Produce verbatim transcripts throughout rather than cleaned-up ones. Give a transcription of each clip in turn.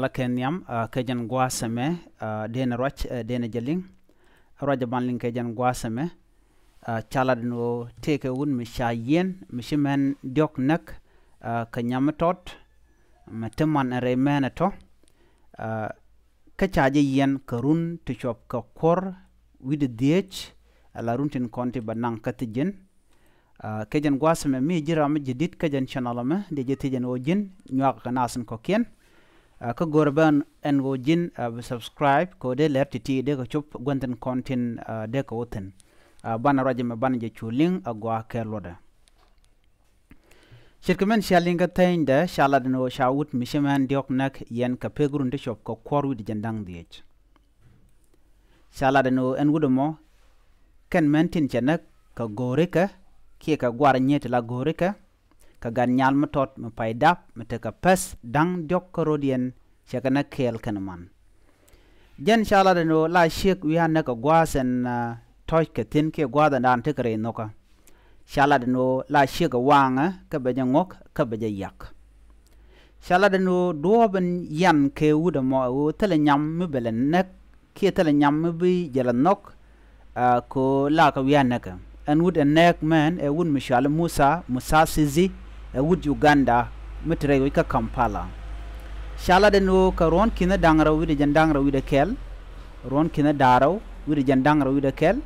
La kɛ nhiam, ah, kɛ jɛn gua̱a̱th ɛmɛ, ah, dee nɛ ruac, ah, dee nɛ jɛ liŋ. Ruac ɛ ban liŋ kɛ jɛn gua̱a̱th ɛmɛ. Ah, ca lat ɛn ɣöö tëëkɛ wut mi ca yiɛn, mi ci män diɔ̱k näk, ah, kɛ nyam mi tɔt, mi te man ɛ rɛy män ɛ tɔ̱. Ah, kä ca jɛ yiɛn kɛ run ti cuɔp kɛ kuɔ̱r wi̱cdɛ dhieec, ala run tin kɔn ti bɛ naŋ kä thi̱ji̱n. Ah, kɛ jɛn gua̱a̱th ɛmɛ mi ji̱ ram mi ji̱ di̱t kä jɛn channel ɛmɛ, dee jɛ thiec ɛn ɣöö ji̱n nyuak kɛ naath in kɔ̱kiɛn. Ah, kä go̱rɛ bä ɛn ɣöö ji̱n, ah, bi subscribe kɛ ɣöö dee lɛr ti̱ti̱ dee kɛ cop gua̱n thi̱n kɔn tin, ah, dee kɛ wä thi̱n. Ah, banɛ ruac ɛmɛ banɛ jɛ cu liŋ a gua̱a̱th kɛ luɔtdɛ. Ce̱tkɛ min cia liŋ kä thɛnydɛ, ca lat ɛn ɣöö ca wut mi ci män diɔ̱k näk yiɛn kɛ pek run ti cuɔp kɛ kuɔ̱r wi̱cdɛ jiɛn da̱ŋ dhieec. Ca lat ɛn ɣöö ɛn wut ɛmɔ kɛn män tin cɛ näk kɛ go̱o̱rikä kiɛ kɛ gua̱r nyiet ti la go̱o̱rikä, kɛ gat nyal mi tɔt mi pay dap mi tekɛ päth da̱ŋ diɔ̱k kä rɔ̱diɛn cɛ kɛ näk kɛɛl kɛnɛ man. Jɛn ca lat ɛn ɣöö la ciek wi̱i̱ a näk kɛ gua̱a̱th ɛn, ah, tɔ̱c kɛ thi̱n kiɛ gua̱a̱th ɛn daan tekɛ rɛy nhökä. Ca lat ɛn ɣöö la ciek ɛ waŋɛ kä bɛ jɛ ŋuɔ̱k kä bɛ jɛ yak. Ca lat ɛn ɣöö duɔ̱ɔ̱p in yian kɛ wut ɛmɔ ɛ ɣöö thilɛ nyam mi bɛ lɛ näk kiɛ thilɛ nyam mi bi jɛ lɛ nhɔk, ah, kɛ ɣöö la kɛ wi̱i̱ a näkɛ. Ɛn wut ɛ nɛɛk mɛn ɛ wut mi cɔali Musa Musasizi, ɛ wut Uganda mi te rɛy wec kä Kampala. Ca lat ɛn ɣöö kɛ ruɔ̱n ki̱n da̱ŋ rɛw wi̱cdɛ jiɛn da̱ŋ rɛw wi̱cdɛ kɛl, ruɔ̱n ki̱n da̱ŋ rɛw wi̱cdɛ jiɛn da̱ŋ rɛw wi̱cdɛ kɛl,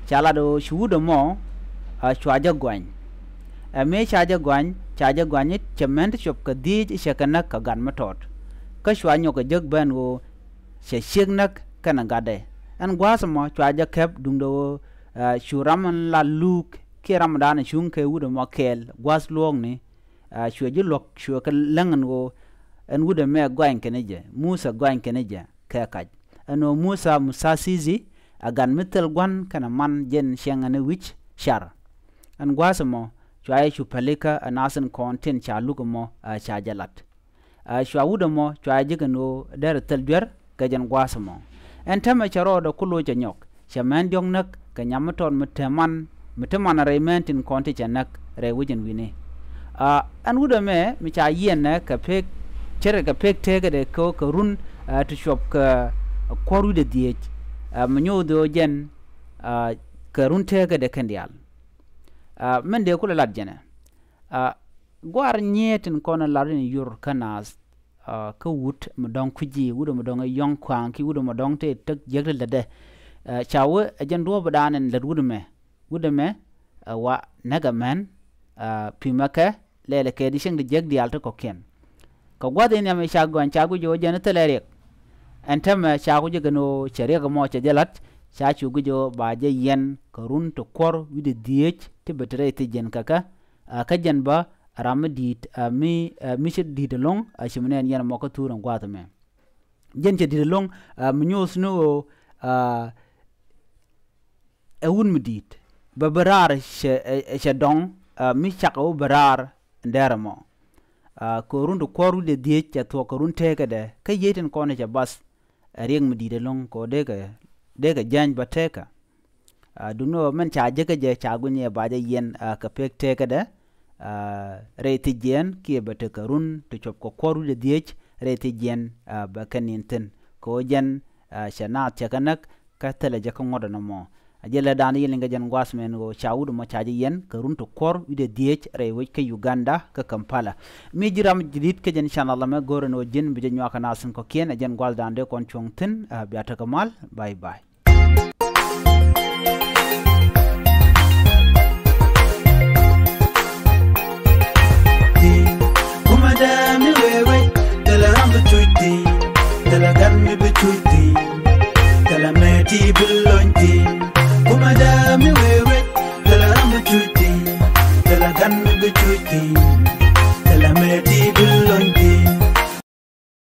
ca lat ɣöö ci wut ɛmɔ, ah, cua jɛ gɔany. Ɛ mëë ca jɛ gɔany, ca jɛ gɔany i̱ cɛ män ti cuɔp kɛ dhieec i̱ cɛ kɛ näk kɛ gat mi tɔt. Kä cua nyɔk kɛ jek ben ɣöö cɛ ciek näk kɛnɛ gatdɛ. Ɛn gua̱a̱th ɛmɔ cua jɛ kɛp duundɛ ɣöö, ah, cu ram in la luuk kiɛ ram in daan cuŋ kɛ wut ɛmɔ kɛɛl gua̱a̱th luɔ̱ɔ̱kni, ah, cuɛ ji̱ luɔ̱k cuɛ kɛ läŋ ɛn ɣöö ɛn wut ɛmɛ gɔany kɛnɛ jɛ, Musa gɔany kɛnɛ jɛ kɛ kac. Ɛn ɣöö Musa Musasizi ɛ gat mi thil gua̱n kɛnɛ man jɛn ciɛŋɛ ni wi̱c car. Ɛn gua̱a̱th ɛmɔ cua jɛ cu pälikä ɛ naath in kɔn tin ca luk ɛmɔ, ah, ca jɛ lat. Ah, cua wut ɛmɔ cua jɛ jek ɛn ɣöö derɛ thil duer kɛ jɛn gua̱a̱th ɛmɔ. Ɛn täämɛ cɛ rɔɔdɛ ku loc ɛ nyɔk. Cɛ män diɔ̱k näk kɛ nyam mi tɔt mi te man, mi te man rɛy män tin kɔn ti cɛ näk rɛy wec in wi̱ni. Ah, ɛn wut ɛmɛ mi ca yiɛn nɛ kɛ pek, ce̱tkɛ kɛ pek teekädɛ kɛ, kɛ run, ah, ti cuɔp kɛ kuɔ̱r wi̱cdɛ dhieec, ah, mi nyooth ɣöö jɛn, ah, kɛ run teekädɛ kɛn diaal. Ah, min dee kulɛ lat jɛnɛ. Ah, gua̱r nyiee tin kɔn ɛ lar in yur kä naath, ah, kä wut mi dɔ̱ŋ kui̱ci, wut mi dɔ̱ŋ ɛ yɔ̱ŋ kua̱a̱ŋ ki wut mi dɔ̱ŋ tëë tek jiäk ti lätdɛ. Ah, ca wee ɛ jɛn duɔ̱ɔ̱p daan in lät wut ɛmɛ. Wut ɛmɛ, ah, wa näk ɛ män, ah, pi̱mɛ kɛ lɛl ɛ kɛ di cieŋ ti jiäk diaal ti kɔ̱kiɛn. Kɛ gua̱th in nhiam ɛ ca gɔany ca guic ɣöö jɛn thilɛ riɛk. Ɛn täämɛ ca ku jɛ kɛn ɣöö cɛ riɛk ɛmɔ cɛ jɛ la̱t, ca cu guic ɣöö ba jɛ yiɛn kɛ run ti kuɔ̱r wi̱cdɛ dhieec ti bɛ te rɛy thi̱jiɛn kɛ kɛ, ah, kä jɛn bä ram mi di̱i̱t, ah, mi, ah, mi ci di̱i̱t ɛlɔ̱ŋ, ah, ci mi nɛn yɛn ɛmɔ kä thuur ɛn gua̱a̱th ɛmɛ. Jɛn cɛ di̱i̱t ɛlɔ̱ŋ, ah, mi nyuɔth ni ɣöö, ah, ɛ wut mi di̱i̱t. Bɛ bi raar cɛ, ɛ, ɛ cɛ dɔ̱ŋ, ah, mi cak ɛ wä bi raar ɛn dɛr ɛmɔ. Ah, kɛ run ti kuɔ̱r wi̱cdɛ dhieec cɛ thuɔ̱k kɛ run teekädɛ. Kä yiey tin kɔn cɛ bath, ɛ riɛk mi di̱i̱t ɛlɔ̱ŋ kɛ ɣöö dee kɛ, dee kɛ jääny bä teekä. Ah, duundɛ ɣöö min ca jek kä jɛ ca guic ni ɛ ba jɛ yiɛn, ah, kɛ pek teekädɛ, ah, rɛy thi̱jiɛn kiɛ bɛ tekɛ run ti cuɔp kɛ kuɔ̱r wi̱cdɛ dhieec rɛy thi̱jiɛn, ah, bɛ kɛ ni̱n thi̱n. Kɛ ɣöö jɛn, ah, cɛ naath cɛ kɛ näk, kä thilɛ jɛ kä ŋuɔ̱t ɛn ɛmɔ. A jɛ lɛ daan yɛ liŋ kɛ jɛn gua̱a̱th mɛn ɣöö ca wut ɛmɔ ca jɛ yiɛn kɛ run ti kuɔ̱r wi̱cdɛ dhieec rɛy wec kä Uganda kä Kampala. Mi ji̱ ram ji̱ di̱t kä jɛn channel ɛmɛ go̱o̱rɛ ni ɣöö ji̱n bi jɛ nyuak kɛ naath in kɔ̱kiɛn ɛ jɛn gua̱a̱th daan dee kɔn cuɔ̱ŋ thi̱n, ah, bia tekɛ mal. Bye bye. Kumɛ dee mi wee wec, thilɛ ram bi cuc thi̱n, thilɛ gat mi bi cuc thi̱n, thilɛ mɛ ti bi lo̱c.